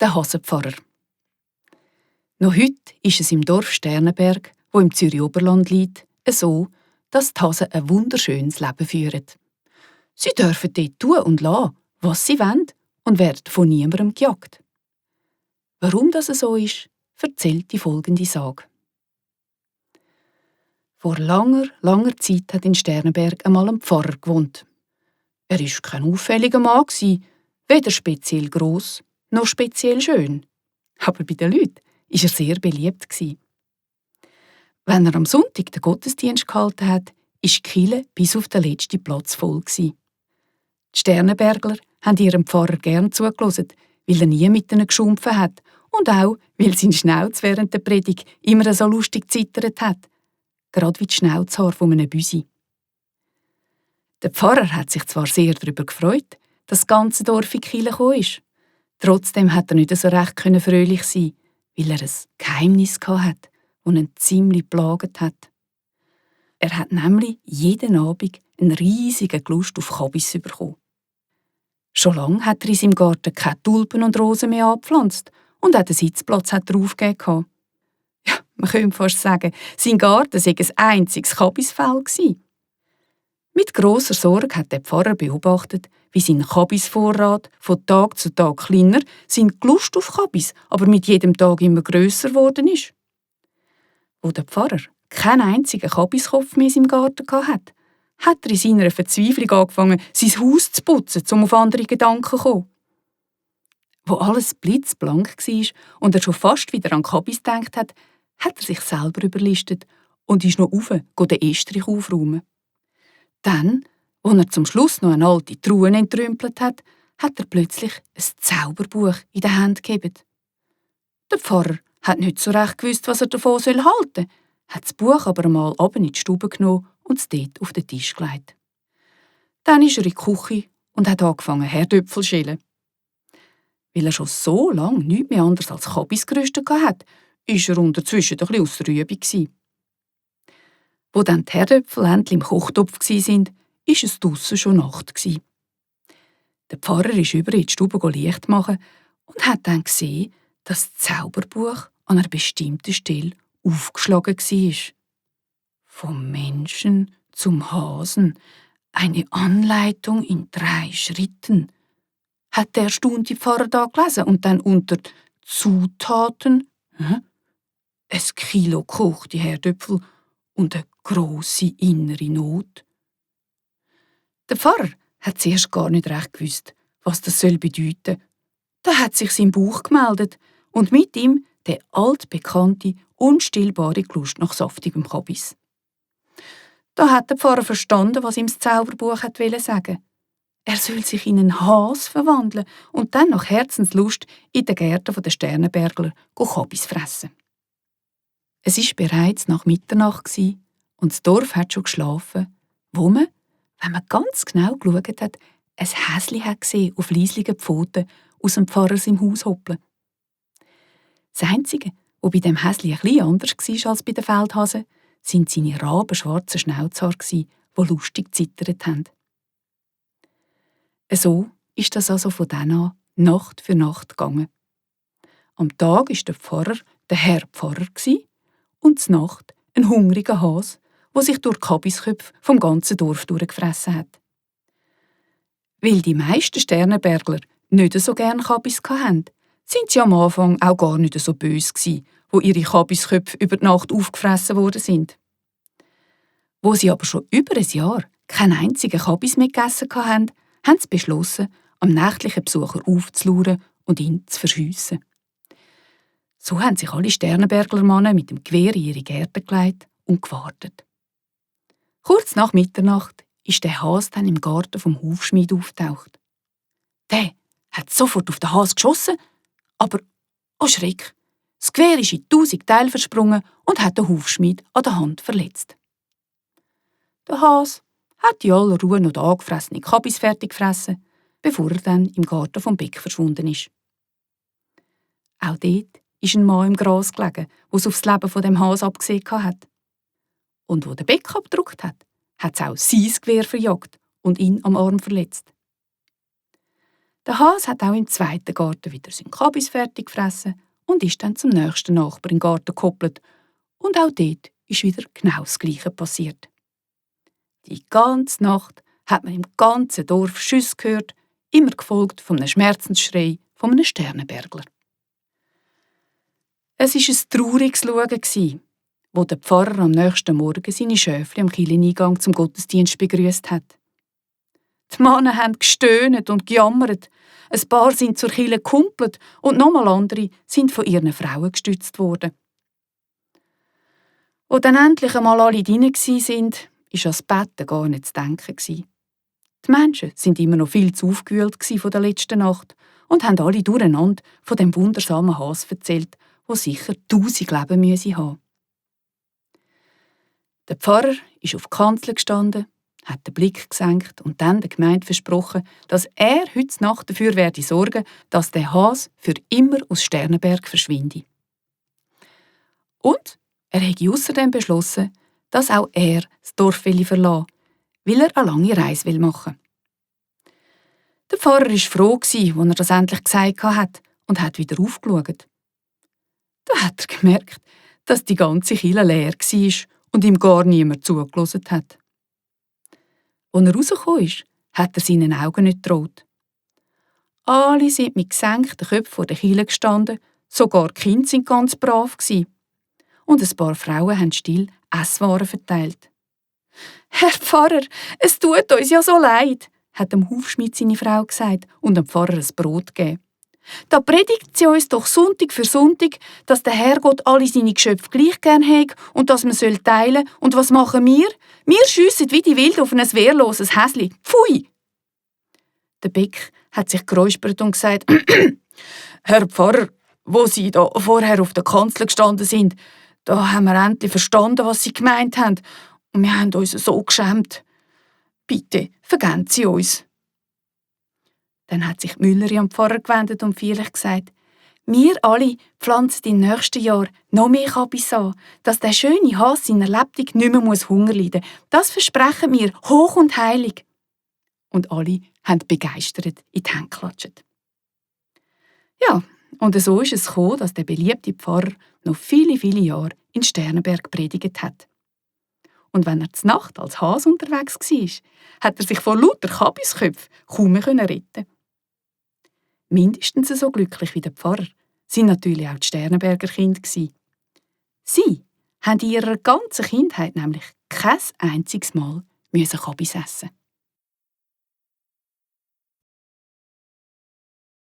Der Hasenpfarrer. Noch heute ist es im Dorf Sternenberg, wo im Zürich-Oberland liegt, so, dass die Hasen ein wunderschönes Leben führen. Sie dürfen dort tun und lassen, was sie wollen, und werden von niemandem gejagt. Warum das so ist, erzählt die folgende Sage. Vor langer, langer Zeit hat in Sternenberg einmal ein Pfarrer gewohnt. Er war kein auffälliger Mann, weder speziell gross noch speziell schön. Aber bei den Leuten war er sehr beliebt. Wenn er am Sonntag den Gottesdienst gehalten hat, war die Kirche bis auf den letzten Platz voll. Die Sternenbergler haben ihrem Pfarrer gern zugehört, weil er nie mit ihnen geschumpfen hat und auch, weil sein Schnauz während der Predigt immer so lustig gezittert hat. Gerade wie die Schnauzhaare von einem Büsi. Der Pfarrer hat sich zwar sehr darüber gefreut, dass das ganze Dorf in die Kirche gekommen ist. Trotzdem hat er nicht so recht fröhlich sein, weil er ein Geheimnis hatte, das ihn ziemlich plagt hat. Er hat nämlich jeden Abend einen riesigen Lust auf Kabis bekommen. Schon lange hat er in seinem Garten keine Tulpen und Rosen mehr angepflanzt und auch den Sitzplatz hat er aufgegeben. Ja, man könnte fast sagen, sein Garten sei ein einziges Kabisfeld gewesen. Mit grosser Sorge hat der Pfarrer beobachtet, wie sein Kabisvorrat von Tag zu Tag kleiner, sein Lust auf Kabis aber mit jedem Tag immer grösser geworden ist. Wo der Pfarrer keinen einzigen Kabiskopf mehr in seinem Garten hatte, hat er in seiner Verzweiflung angefangen, sein Haus zu putzen, um auf andere Gedanken zu kommen. Wo alles blitzblank war und er schon fast wieder an Kabis gedacht hat er sich selber überlistet und ist noch rauf, den Estrich aufräumen. Dann, als er zum Schluss noch eine alte Truhe entrümpelt hat er plötzlich ein Zauberbuch in den Händen gehabt. Der Pfarrer hat nicht so recht gewusst, was er davon halten soll, hat das Buch aber einmal ab in die Stube genommen und es dort auf den Tisch gelegt. Dann ist er in die Küche und hat angefangen, Herdöpfel zu schälen. Weil er schon so lange nichts mehr anderes als Kabis gerüstet hatte, war er unterzwischen ein bisschen aus der Übung. Wo dann die Herdöpfel endlich im Kochtopf waren, war es draussen schon Nacht. Der Pfarrer ist über in die Stube Licht machen und hat dann gesehen, dass das Zauberbuch an einer bestimmten Stelle aufgeschlagen war. Vom Menschen zum Hasen. Eine Anleitung in 3 Schritten. Hat der erstaunte Pfarrer da gelesen und dann unter Zutaten 1 Kilo gekochte Herdöpfel und eine grosse innere Not. Der Pfarrer hat zuerst gar nicht recht gewusst, was das bedeuten soll. Da hat sich sein Bauch gemeldet und mit ihm der altbekannte, unstillbare Lust nach saftigem Kabis. Da hat der Pfarrer verstanden, was ihm das Zauberbuch sagen wollte. Er soll sich in einen Has verwandeln und dann nach Herzenslust in den Gärten der Sternenbergler Kabis fressen. Es war bereits nach Mitternacht und das Dorf hat schon geschlafen, wo man, wenn man ganz genau geschaut hat, ein Häschen gesehen auf leislichen Pfoten aus dem Pfarrer im Haus hoppeln. Das Einzige, was bei dem Häschen etwas anders war als bei den Feldhasen, sind seine rabenschwarzen Schnauzhaare, die lustig gezittert haben. So ist das also von dann an Nacht für Nacht gegangen. Am Tag war der Pfarrer der Herr Pfarrer und zur Nacht ein hungriger Hase, der sich durch die Kabisköpfe vom ganzen Dorf durchgefressen hat. Weil die meisten Sternenbergler nicht so gerne Kabis hatten, sind sie am Anfang auch gar nicht so böse gewesen, wo ihre Kabisköpfe über die Nacht aufgefressen worden sind. Wo sie aber schon über ein Jahr keinen einzigen Kabis mehr gegessen hatten, haben sie beschlossen, am nächtlichen Besucher aufzulauern und ihn zu verschiessen. So haben sich alle Sternenbergler Männer mit dem Gewehr in ihre Gärten gelegt und gewartet. Kurz nach Mitternacht ist der Hase dann im Garten vom Hufschmied aufgetaucht. Der hat sofort auf den Hase geschossen, aber, oh Schreck, das Gewehr ist in 1000 Teile versprungen und hat den Hufschmied an der Hand verletzt. Der Hase hat in aller Ruhe noch den angefressenen Kabis fertig gefressen, bevor er dann im Garten vom Beck verschwunden ist. Auch dort ist ein Mann im Gras gelegen, der es auf das Leben von dem Hase abgesehen hat. Und wo der Beck abgedruckt hat es auch sein Gewehr verjagt und ihn am Arm verletzt. Der Hase hat auch im zweiten Garten wieder seinen Kabis fertig gefressen und ist dann zum nächsten Nachbar in den Garten gekoppelt. Und auch dort ist wieder genau das Gleiche passiert. Die ganze Nacht hat man im ganzen Dorf Schüsse gehört, immer gefolgt von einem Schmerzensschrei von einem Sternenbergler. Es war ein trauriges Schauen, wo der Pfarrer am nächsten Morgen seine Schöfli am Kircheneingang zum Gottesdienst begrüßt hat. Die Männer haben gestöhnt und gejammert. Ein paar sind zur Kirche gekumpelt und nochmal andere sind von ihren Frauen gestützt worden. Als dann endlich einmal alle drin waren, war ans Betten gar nicht zu denken. Die Menschen waren immer noch viel zu aufgewühlt von der letzten Nacht und haben alle durcheinander von dem wundersamen Hase erzählt, der sicher 1000 Leben haben müsse. Der Pfarrer ist auf die Kanzel gestanden, hat den Blick gesenkt und dann der Gemeinde versprochen, dass er heute Nacht dafür werde sorgen, dass der Hase für immer aus Sternenberg verschwinde. Und er hätte außerdem beschlossen, dass auch er das Dorf verlassen will, weil er eine lange Reise machen will. Der Pfarrer war froh, als er das endlich gesagt hat und hat wieder aufgeschaut. Da hat er gemerkt, dass die ganze Kirche leer war und ihm gar niemand zugelassen hat. Als er rausgekommen ist, hat er seinen Augen nicht getraut. Alle sind mit gesenkten Köpfen vor der Kirche gestanden, sogar die Kinder waren ganz brav. Und ein paar Frauen haben still Esswaren verteilt. «Herr Pfarrer, es tut uns ja so leid», hat dem Hufschmied seine Frau gesagt und dem Pfarrer ein Brot gegeben. «Da predigt sie uns doch Sonntag für Sonntag, dass der Herrgott alle seine Geschöpfe gleich gern hat und dass man teilen soll. Und was machen wir? Wir schiessen wie die Wild auf ein wehrloses Häsli. Pfui!» Der Beck hat sich geräuspert und gesagt, «Herr Pfarrer, wo Sie da vorher auf der Kanzel gestanden sind, da haben wir endlich verstanden, was Sie gemeint haben. Und wir haben uns so geschämt. Bitte, vergeben Sie uns.» Dann hat sich die Müllerin am Pfarrer gewendet und feierlich gesagt, «Wir alle pflanzen im nächsten Jahr noch mehr Kabis an, dass der schöne Hase seiner Lebtung nicht mehr Hunger leiden muss. Das versprechen wir, hoch und heilig.» Und alle haben begeistert in die Hände geklatscht. Ja, und so ist es gekommen, dass der beliebte Pfarrer noch viele, viele Jahre in Sternenberg predigt hat. Und wenn er zur Nacht als Hase unterwegs war, hat er sich vor lauter Kabisköpfen kaum mehr retten. Mindestens so glücklich wie der Pfarrer sind natürlich auch die Sternenberger Kinder. Sie haben in ihrer ganzen Kindheit nämlich kein einziges Mal Kabis essen.